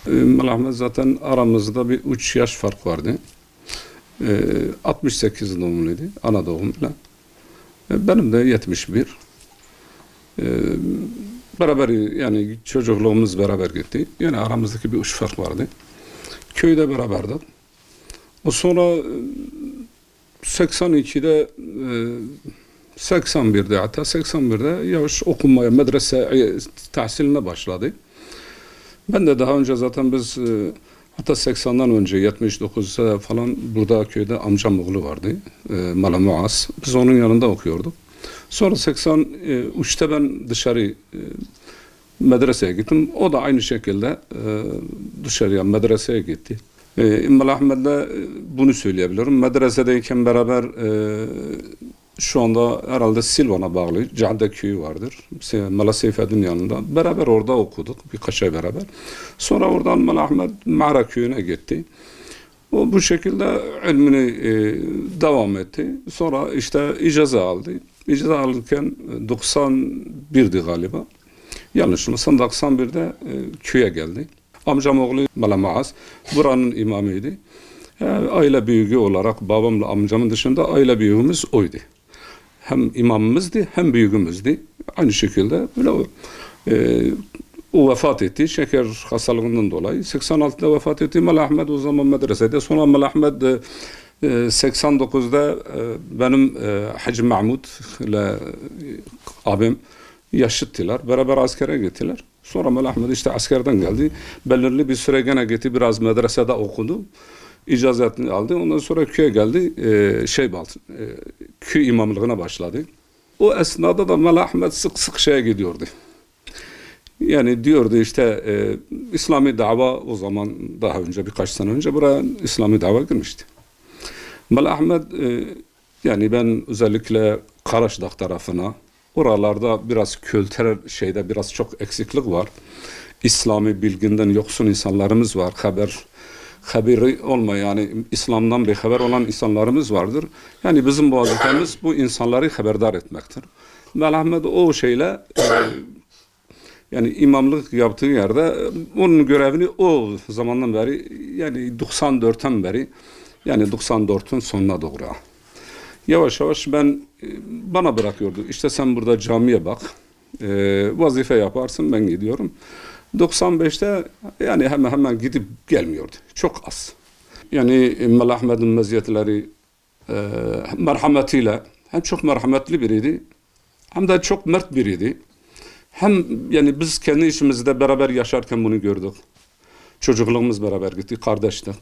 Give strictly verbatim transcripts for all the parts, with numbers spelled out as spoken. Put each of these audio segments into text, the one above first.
E, Mela Ahmet zaten aramızda bir üç yaş fark vardı. E, altmış sekiz doğumluydu, ana doğumuyla. E, benim de yetmiş bir. E, beraber, yani çocukluğumuz beraber gitti. Yani aramızdaki bir üç fark vardı. Köyde beraberdik. O sonra, e, seksen ikide, e, seksen birde, hatta seksen birde yavaş okumaya, medrese, e, tahsiline başladı. Ben de daha önce zaten biz, e, hatta seksenden önce, yetmiş dokuzda falan burada köyde amcam oğlu vardı, e, Mala Muaz. Biz onun yanında okuyorduk. Sonra seksen üçte ben dışarı, e, medreseye gittim. O da aynı şekilde, e, dışarıya, medreseye gitti. E, Mala Ahmet'le, e, bunu söyleyebilirim. Medresedeyken beraber, e, şu anda herhalde Silvan'a bağlı Cadde köyü vardır. Se-, Mala Seyfettin yanında. Beraber orada okuduk birkaç ay beraber. Sonra oradan Mala Ahmet Mara köyüne gitti. O bu şekilde ilmini, e, devam etti. Sonra işte icaza aldı. İcaza alırken, e, doksan birdi galiba. Yanlış olmasın, doksan birde, e, köye geldi. Amcam oğlu Mala Maaz buranın imamıydı. E, aile büyüğü olarak babamla amcamın dışında aile büyüğümüz oydu. Hem imamımızdı hem büyüğümüzdü. Aynı şekilde böyle o, e, o vefat etti. Şeker hastalığından dolayı seksen altıda vefat etti. Mala Ahmet o zaman medresede. Sonra Mala Ahmet, e, e, seksen dokuzda, e, benim, e, Hacı Mahmut ile, e, abim yaşıttılar. Beraber askere gittiler. Sonra Mela Ahmet işte askerden geldi. Belirli bir süre gene gitti, biraz medresede okudu. İcazetini aldı. Ondan sonra köye geldi. E, şey, e, köy imamlığına başladı. O esnada da Mela Ahmet sık sık şeye gidiyordu. Yani diyordu işte, e, İslami dava o zaman, daha önce, birkaç sene önce buraya İslami dava girmişti. Mela Ahmet, e, yani ben özellikle Karaşdağ tarafına, oralarda biraz kültürel şeyde biraz çok eksiklik var. İslami bilginden yoksun insanlarımız var. Haber, haberi olmayan, yani İslam'dan bir haber olan insanlarımız vardır. Yani bizim bu vazifemiz bu insanları haberdar etmektir. Mela Ahmet o şeyle, e, yani imamlık yaptığı yerde, e, onun görevini o zamandan beri, yani doksan dörtten beri, yani doksan dörtün sonuna doğru yavaş yavaş ben, e, bana bırakıyordu. İşte sen burada camiye bak, e, vazife yaparsın, ben gidiyorum. Doksan beşte yani hemen hemen gidip gelmiyordu. Çok az. Yani, e, Mela Ahmet'in meziyetleri, e, merhametiyle, hem çok merhametli biriydi, hem de çok mert biriydi. Hem yani biz kendi işimizde beraber yaşarken bunu gördük. Çocukluğumuz beraber gitti, kardeştik.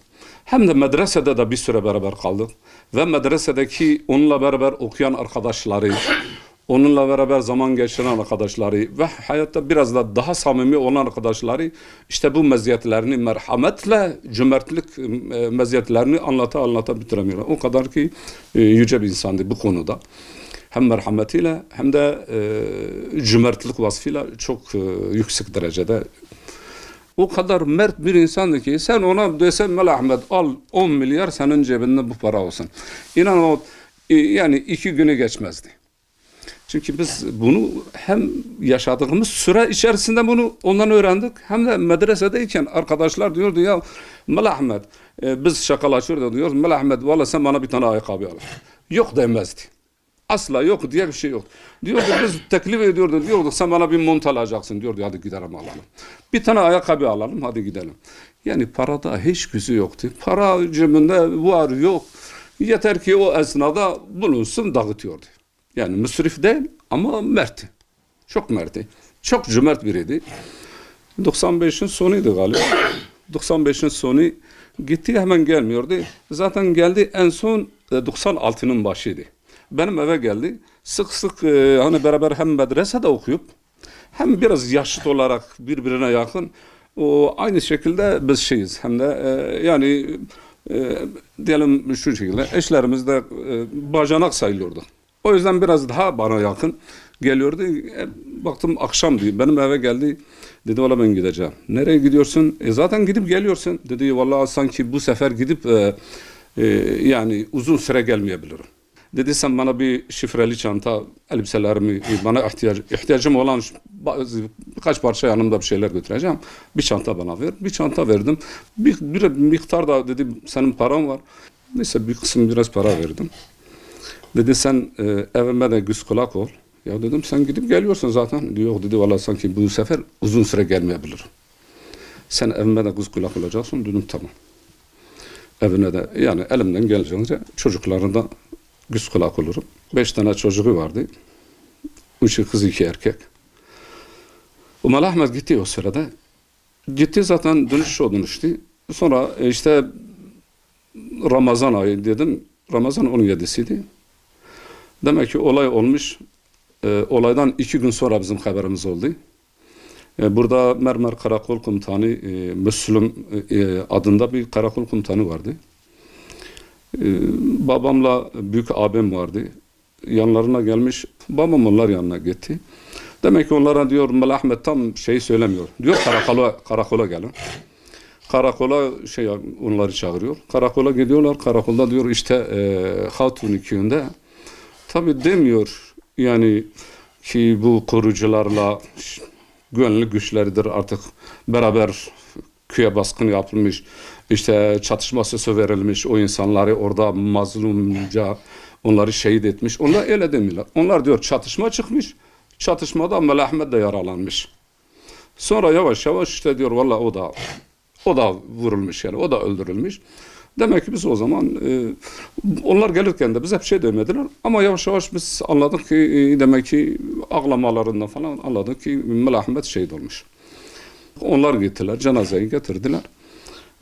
Hem de medresede de bir süre beraber kaldık. Ve medresedeki onunla beraber okuyan arkadaşları, onunla beraber zaman geçiren arkadaşları ve hayatta biraz da daha samimi olan arkadaşları işte bu meziyetlerini, merhametle cömertlik, e, meziyetlerini anlata anlata bitiremiyorlar. O kadar ki, e, yüce bir insandı bu konuda. Hem merhametiyle hem de, e, cömertlik vasfıyla çok, e, yüksek derecede. O kadar mert bir insandı ki sen ona desen, "Mela Ahmet, al on milyar, senin cebinde bu para olsun." İnan o, e, yani iki günü geçmezdi. Çünkü biz bunu hem yaşadığımız süre içerisinde bunu ondan öğrendik, hem de medresedeyken arkadaşlar diyordu, "Ya Mela Ahmet, e, biz şakalaşıyorduk, diyoruz, Mela Ahmet, valla sen bana bir tane ayakkabı al." Yok demezdi. Asla yok diye bir şey yok. Diyordu, biz teklif ediyordu, diyordu, "Sen bana bir mont alacaksın." Diyordu, "Hadi gidelim alalım. Bir tane ayakkabı alalım, hadi gidelim." Yani parada hiç gözü yoktu. Para cebinde var yok. Yeter ki o esnada bulunsun, dağıtıyordu. Yani müsrif değil ama mertti. Çok mertti. Çok cömert biriydi. Doksan beşin sonuydu galiba. Doksan beşin sonu gitti, hemen gelmiyordu. Zaten geldi en son, e, doksan altının başıydı. Benim eve geldi. Sık sık, e, hani beraber hem medresede okuyup hem biraz yaşıt olarak birbirine yakın. O aynı şekilde biz şeyiz. Hem de, e, yani, e, diyelim şu şekilde eşlerimiz de, e, bacanak sayılıyorduk. O yüzden biraz daha bana yakın geliyordu. E, baktım akşam diyor. Benim eve geldi. Dedi, "Valla ben gideceğim." "Nereye gidiyorsun?" "E, zaten gidip geliyorsun." Dedi, "Valla sanki bu sefer gidip, e, e, yani uzun süre gelmeyebilirim." Dedi sen bana bir şifreli çanta, elbiselerimi, bana ihtiyac, ihtiyacım olan bazı, birkaç parça yanımda bir şeyler götüreceğim. Bir çanta bana ver. Bir çanta verdim. Bir, bir miktar da dedi senin paran var. Neyse bir kısım biraz para verdim. Dedi sen e, evime de göz kulak ol. Ya dedim sen gidip geliyorsun zaten. Dedi yok dedi valla sanki bu sefer uzun süre gelmeyebilirim. Sen evime de göz kulak olacaksın. Dedim tamam. Evine de yani elimden geldiğince çocuklarına da göz kulak olurum. Beş tane çocuğu vardı. Üçü kız, iki erkek. Umal Ahmet gitti o sırada. Gitti zaten dönüş o dönüştü. Sonra e, işte Ramazan ayı dedim. Ramazan on yedisiydi. Demek ki olay olmuş. E, olaydan iki gün sonra bizim haberimiz oldu. E, burada Mermer Karakol Komutanı, e, Müslüm e, adında bir karakol komutanı vardı. E, babamla büyük abim vardı. Yanlarına gelmiş, babam onlar yanına gitti. Demek ki onlara diyor, Mela Ahmet tam şeyi söylemiyor. Diyor karakola, karakola gelin. Karakola şey onları çağırıyor. Karakola gidiyorlar. Karakolda diyor işte e, Hatun köyünde. Tabi demiyor yani ki bu korucularla gönüllü güçleridir artık beraber köye baskın yapılmış, işte çatışma sesi verilmiş, o insanları orada mazlumca onları şehit etmiş. Onlar öyle demiyorlar. Onlar diyor çatışma çıkmış, çatışmada Mela Ahmet de yaralanmış. Sonra yavaş yavaş işte diyor valla o da o da vurulmuş yani, o da öldürülmüş. Demek ki biz o zaman e, onlar gelirken de bize bir şey demediler. Ama yavaş yavaş biz anladık ki e, demek ki ağlamalarından falan anladık ki Mela Ahmet şehit olmuş. Onlar gittiler, cenazeyi getirdiler.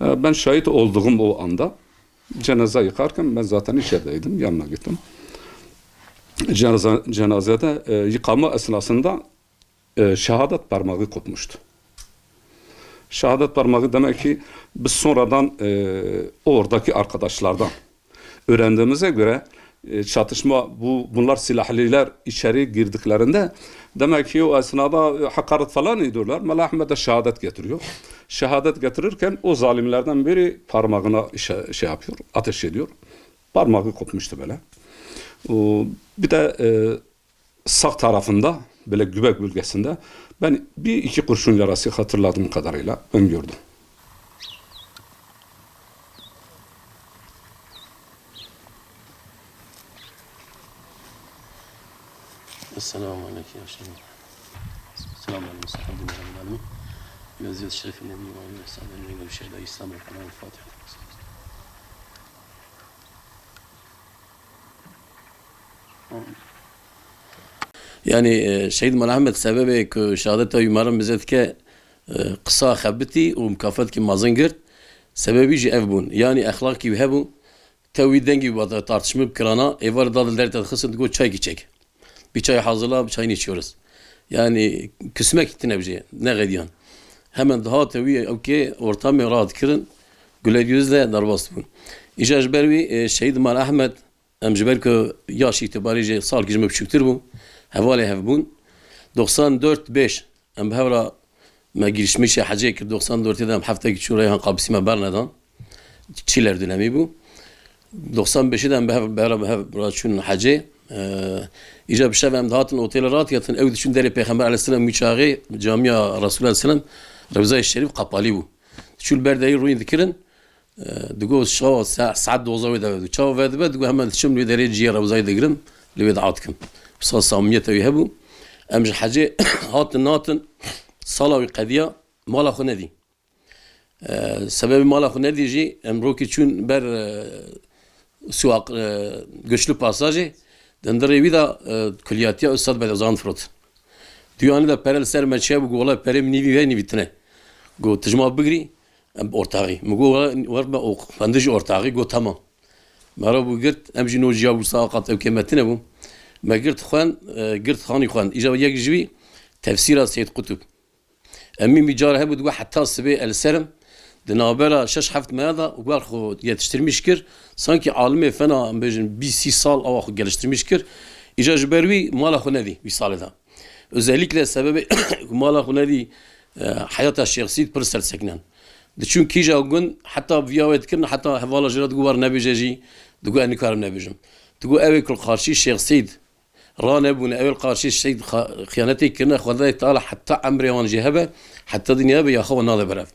E, ben şahit olduğum o anda cenaze yıkarken ben zaten içerideydim, yanına gittim. Cenaze, cenazede e, yıkama esnasında e, şehadet parmağı kopmuştu. Şehadet parmağı demek ki biz sonradan e, oradaki arkadaşlardan öğrendiğimize göre e, çatışma bu bunlar silahlılar içeri girdiklerinde demek ki o esnada e, hakaret falan ediyorlar. Mela Ahmet de şehadet getiriyor. Şehadet getirirken o zalimlerden biri parmağına işe- şey yapıyor, ateş ediyor. Parmağı kopmuştu böyle. O, bir de e, sağ tarafında böyle göbek bölgesinde ben bir iki kurşun yarası hatırladığım kadarıyla ben gördüm. Esselamu aleyke ya Şerif. Esselamu aleyke ya Şerif. Muhammed Nebi Rabbil Alemin. Ve ziyad şerefin Nebi ve aleyhi ve sahbihi ve şehedâ İslam ve Kur'an Fatiha. Yanî e, Şehîd Mela Ehmed sebebê ku şehadeta wî merin bize dike e, qisa xebitî û mikafatkî mezin girt. Sebebî jî ev bûn. Yanî exlaqî wî hebû, tew wî dengî wî tartişme bikirana, êvar da li derdê dixistin digot çaykî çek. Bir çay hazırla, bir çayını içiyoruz. Yani küsmek tine bir şey, ne gediyan. Hemen daha tewi okey ortamı rahat kirin. Güler yüzle derbas bûn. Îja ji ber wî e, Şehîd Mal Ahmed, em ji ber ku yaş îtibarî jî salkî ji me biçûktir bû, hevalê hev bûn. Doksan dört beş em bi hev re me girişmişê hecê kir, doksan dört de em heftekî çû Reyhan Qabisî me bernedan. Çîler dönemî bû. Doksan beşê de em bi hev, bi hev, bi hev re çûn hecê. Ee, îca bi şev em dihatin otêlê radiyatin, ew diçûn derê Pêxember aleyhisselam wî çaxê camiya Resulullah aleyhisselam Rewzayê Şerîf qapalî bû. Diçûn ber derî rûyîn dikirin, e, digot şawa sa-, saet doza wê de dibe. Çawa vedibe, digot hemen diçim wê derê ciyê Rewzayê digirim, li wê dua dikim. Wisa samimiyeta wî hebû. Em ji hecê hatin natin, sala wî qediya, mala xwe nedî. E, sebebê mala xwe nedî jî, em rokî çûn ber, e, Suwaq, e, Güçlü Pasajê, di hundirê wî de, e, kuliyatiya Ustad Bedozan firot. Duyanî de pere li ser me çiye bû, got, "Wela perê min nîvî ve nîvîtine." Got, "Tijma bigirî, em ortaxî." Min got, "Wela wer me o xwendin jî ortaxî." Got, "Tamam." Me re bû girt, em jî no ciya bû saxat ew kêmetine bû. Me girt xwend, e, girt xanî xwend. Îca yek ji wî tefsîra Seyyid Qutub. Em mî mîcar hebû digot heta sibê el serim. Di navbera şeş heft meya de wer xwe yetiştirmiş kir. Sanki alimê fena, em bêjin, bîst sî sal awa xwe geliştirmiş kir. Îca ji ber wî mala xwe nedî wî salê de. Özellikle sebebê ku mala xwe nedî, e, heyata şexsî pir ser sekinen. Diçûn kîja gund heta viya wê dikirin, heta hevala jê re digot wer nebêje jî, digot ez nikarim nebêjim. Digo ew ê ku li qarşî Şêx Seyd ranebûne, ew ê li qarşî Seyd xa-, xiyanetê kirine, Xwedayê Teala heta emrê wan jê hebe, heta dinya be, ya xwe nade berev.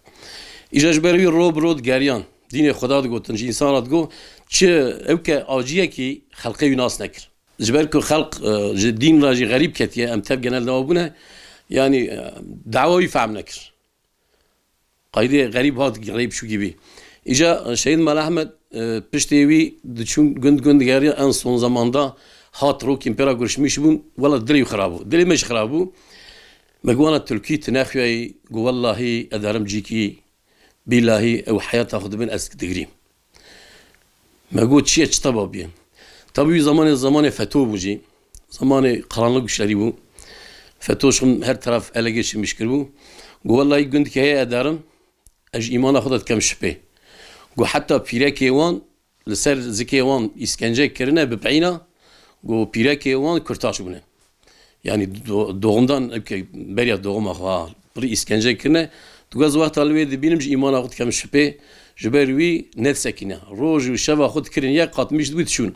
Îja ji ber wî ro bi ro digeriyan. Dînê Xweda digotin, ji însan re digo, çi ew ke aciyekî xelqê wî nas nekir. Ji ber ku xelq, e, ji dîn re jî xerîb ketiye, em tev genel dewa bûne, yanî, e, dawa wî fehm nekir. Qaydê xerîb hat, xerîb şûkî bî. Îja, e, Şehîd Mala Ehmed, e, piştê wî diçûn gund gund digeriya, en son zamanda hat rokên pê re gurişmîş bûn, wela dilê wî xirab bû. Dilê me jî xirab bû. Me got, "Wana Tirkî tu nexuyayî?" Got, "Wellahî ez derim cîkî, bîlahî ew heyata xwe dibin ez digirîm." Me got, "Çi ye, çi teba bûye?" Tabî wî zamanê, zamanê FETÖ bû jî. Zamanê qaranlık güçlerî bû. FETÖ ji her taraf ele geçirmiş kiribû. Got, "Wellahî gundikê heye ez derim, ez ji îmana xwe de dikem şipê." Got, "Heta pîrekê wan li ser zikê wan îskence kirine bi peyna." Got, "Pîrekê wan kurtaş bûne." Yanî do-, doğumdan, eke beriya doğuma xwe, ha, pirî îskence kirine. Digo, "Ez wexta li wê dibînim, ji îmana xwe dikem şipê, ji ber wî nedisekîne. Roj û şeva xwe dikirin yek, qatmîş dibû diçûn."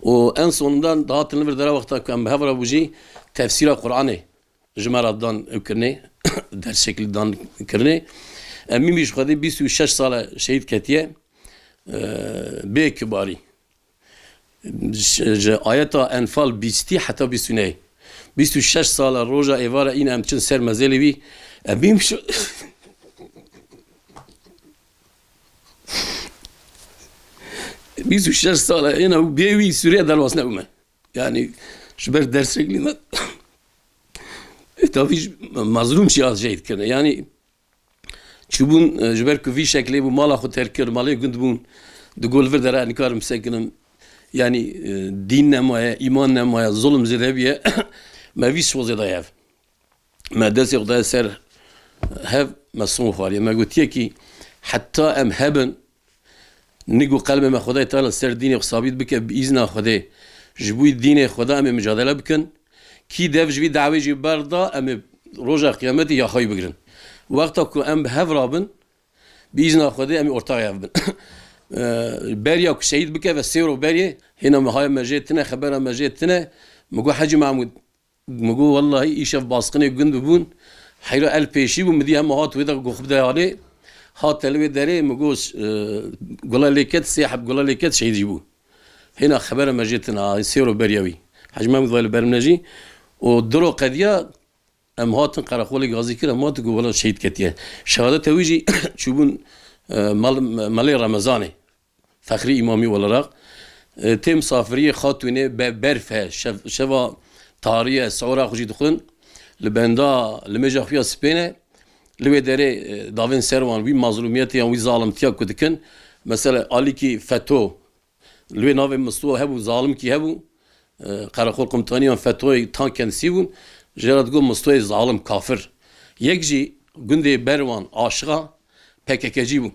Û en sonunda dihatin li vir dera, wexta ku em bi hev re bû jî, tefsîra Qur'anê ji me re dan ew kirinê, ders şeklî dan kirinê. Emîn bî ji Xwedê bîst û şeş sal e şehîd ketiye, e, bê kibarî. Ji, ji ayeta Enfal bîstî heta bîst û nehê. Bîst û şeş sal e, roja êvara îne em diçin ser mezêlê wî. Emîn şu-, bîst û şeş sal e, êna û bê wî Sûriye derbas nebûme. Yanî ji ber ders şeklî me. E, tabii mazlûm jî az şehîd kirine. Yanî çûbûn, e, ji ber ku vî şeklê bû, mala xwe terk kir, malê gund bûn, digo li vir dera nikarim bisekinim. Yanî, e, dîn nemaye, îman nemaye, zulm zêde bûye. Me vî şo zêde hev. Me destê xwe daye ser hev, me son xwariye. Me gotiye kî heta em hebin, nigo qelbê me Xwedayê Teala ser dînê xwe sabît bike, bi îzna Xwedê ji bo dînê Xweda em ê micadele bikin. Kî dev ji vî dawê jî berda, em ê roja qiyametê ya xwe yî bigirin. Wexta ku em bi hev rabin, bi îzna Xwedê em ê ortaxê hev bin. Eee, beriya ku şehîd bikeve sêro berê, hêna me haya me jê tine, xebera me jê tine. Min got, Hecî Mehmûd, min got, wellahî îşev basqinê gund bibûn, heyra el pêşî bû, min dî hema hat wê de got xwe bide alê. Hate li wê derê, min got, eee, gula lê ket, sê heb gula lê ket, şehîd jî bû. Hêna xebera me jê tine, ha, sêro beriya wî. Hecî Mehmûd vay li ber min e jî. Û diro qediya, em hatin qereqolê gazî kir, em hatin ku wela şehîd ketiye. Şehadeta wî jî çûbûn, e, mal-, Malê Remezanê, Fexrî Îmamî olarak. E, tê misafiriyê xatûnê be-, berf e, şev-, şeva tarî ye, sihora xwe jî dixwin. Li benda limêja xwe ya spêne, li wê derê, e, davên ser wan wî mazlûmiyetê yan wî zalimtiya ku dikin. Mesela alîkî FETÖ, li wê navê Misto hebû, zalimkî hebû. E, Qereqol Komutanî yan FETÖ'yê tan kendisî bûn. Jê re digot Mistoyê zalim, kafir. Yek jî gundê ber wan aşiqa PKK'cî bû.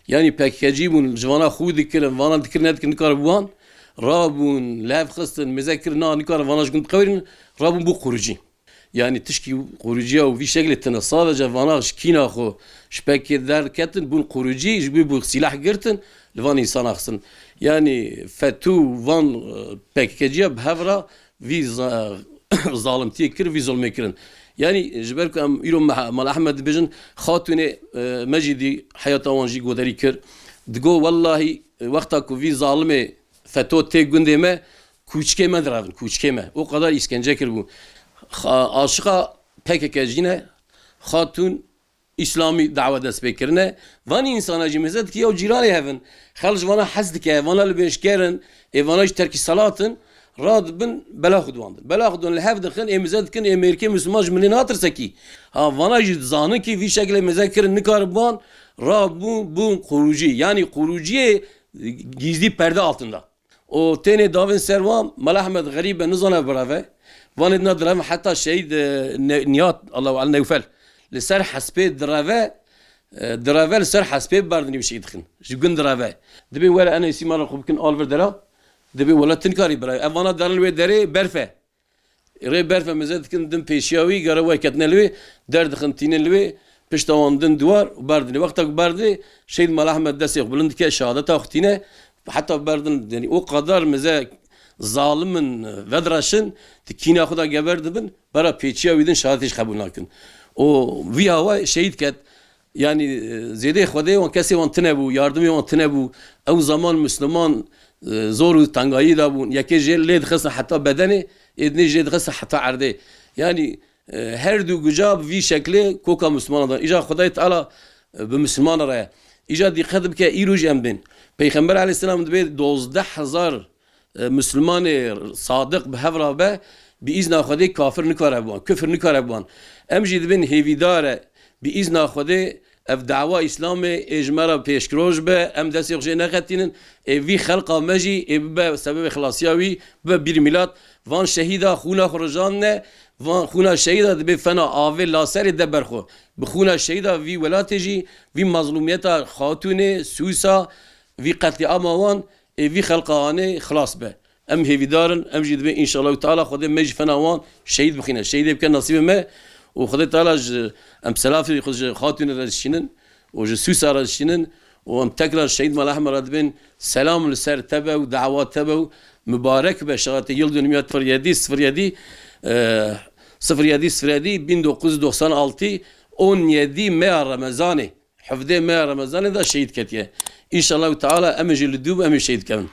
Yanî PKK'cî bûn, ji vana xû dikirin, vana dikir nedikirin, nikare bi wan. Rabûn, li hev xistin, mêze kirin, na, nikare vana ji gund biqewirînin, rabûn bû qurûcî. Yanî tişkî qurûciya û vî şeklê tine. Sadece vana ji kîna xwe, ji pekê derketin, bûn qurûcî, ji bo bû sîlah girtin, li van însana xistin. Yanî FETÖ û van, e, PKK'ciya bi hev re vî za-, zalimtiyê kir, vî zulmê kirin. Yanî ji ber ku em îro Meh-, Mal Ehmed dibêjin, xatûnê, e, me jî dî heyata wan jî goderî kir. Digo, wellahî, e, wexta ku vî zalimê FETÖ tê gundê me, kûçikê me direvin, kûçikê me. O qadar îskence kiribû. Xa-, aşiqa PKK'cî ne, xatûn îslamî dawa dest pê kirine. Van însana jî mêze dike ya cîranê hevin. Xelk ji vana hez dike, vana libêjker in, ê vana jî terkî selat in, radibin bela xwe diwan din. Bela xwe diwan li hev dixin, ê mêze dikin, ê mêrikê Misliman ji min lê natirse kî. Ha, vana jî dizanin kî vî şekilê mêze kirin, nikare bi wan, rabûn, bûn qurûcî. Yanî qurûciyê gizlî perde altında. Û tênê davên ser wan, Mala Ehmed xerîb e, nizane bireve. Vanê dina direve heta şehîd, e, Ne-, Niyat, Allahu Alem Newfel. Li ser hespê direve, e, direve li ser hespê berdinî bi şehîd dixin. Ji gund direve. Dibê were enê sîmara xwe bikin al vir dera. Dibê wele tu nikarî bireve. Ev vana derin wê derê berf e. Rê berf e, mêze dikin din pêşiya wî, gere we ketine li wê, derdixin tînin li wê, pişta wan din diwar û berdinê. Wexta ku berdinê, Şehîd Mala Ehmed destê xwe bilind dike, şehadeta xwe tîne, Heta berdin, yani o kadar meze zalimin vedreşin, di kîna xwe de geber dibin, bera pêçiya wî din şehadetê jî qebûl nakin. Û vî hawa şehîd ket. Yani, e, zêdê Xwedê wan kesê wan tine bû, yardimê wan tine bû. Ew zaman Müslüman, e, zor û tengayî de bûn. Yekê jê lê dixistin heta bedenê, ê dinê jê dixistin heta erdê. Yani, e, her du guca bi vî şeklê koka Müslümanan da. Îca Xwedayê Teala, e, bi Müslümanan re ye. Îca dîqet bike, îro jî em bên. Peyxember aleyhisselam dibê dozdeh hezar e, Mislimanê sadiq bi hev re be, bi îzna Xwedê kafir nikare biwan, kufir nikare biwan. Em jî dibin hêvîdar e, bi îzna Xwedê ev dawa Îslamê ê ji me re pêşkiroj be, em destê xwe jê neqetînin, ê vî xelqa me jî ê bibe sebebê xilasiya wî, bibe bîr milat. Van şehîda xûna xwe rijandine, van xûna şehîda dibê fena avê laserê de ber xwe. Bi xûna şehîda vî welatê jî, vî mazlûmiyeta xatûnê, Sûsa, vî qetlîama wan, ê vî xelqa anê xilas be. Em hêvîdar in, em jî dibê înşallah Teala Xwedê me jî fena wan şehîd bixîne. Şehîdê bike nasîbê me û Xwedê Teala ji em selafê xwe ji xatûnê re dişînin û ji Sûsa re dişînin û em tekrar şehîd Mala Ehmed re dibên selam li ser te be û dawa te be û mibarek be şehadet yıl dönümü sıfır yedi, sıfır yedi, e, sıfır yedi, sıfır yedi, bin dokuz yüz doksan altı, on yedi meya Remezanê. Hevdê meya Remezanê de şehîd ketiye. Înşallah Teala em ê jî li dû em ê şehîd kevin.